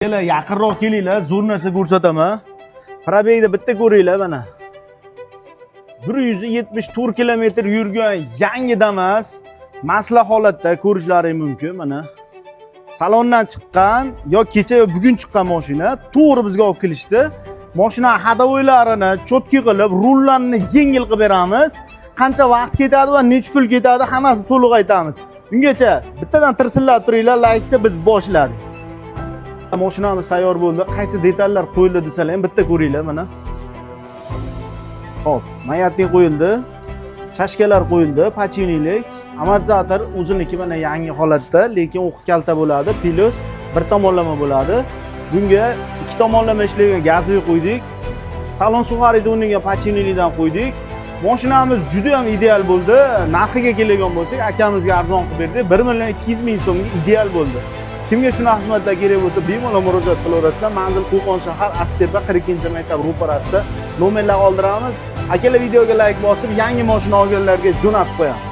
Akalar, yaqinroq kelinglar, zo'r narsa ko'rsataman. Пробег ni bitta ko'ringlar mana. 174 kilometr yurgan yangi Damas masla holatda ko'rishlaring mumkin mana. Salondan chiqqan yo kecha yo bugun chiqqan mashina to'g'ri bizga olib kelishdi. Mashina ходовой larini чётко qilib, rullarni yengil qilib beramiz. Qancha vaqt ketadi va necha pul ketadi, hammasi to'liq aytamiz. Ungacha bittadan tirsillab turinglar, laykni biz boshladik. Mashinamiz tayyor bo'ldi. Qaysi detallar qo'yildi desalar ham bitta ko'ringlar mana. Xo'p, маятник qo'yildi. Чашка lar qo'yildi, подшипник, amortizator o'ziniki mana yangi holatda, lekin o'qi kalta bo'ladi, плюс bir tomonlama bo'ladi. Bunga ikki tomonlama ishlagan газовый qo'ydik. Salon сухарик ni o'rniga подшипник dan qo'ydik. Mashinamiz juda ham ideal bo'ldi. Narxiga keladigan bo'lsak, akamizga arzon qilib berdik. 1 million 200 ming so'mga ideal bo'ldi. Kimga shunaqa xizmatlar kerak bo'lsa, bemalol murojaat qilaverasizlar. Manzil Qo'qon shahar, Astepa 42-maktab ro'parasida. Nomerlar oldiramiz. Akalar, videoga layk bosib, yangi mashina olganlarga jo'natib qo'yamiz.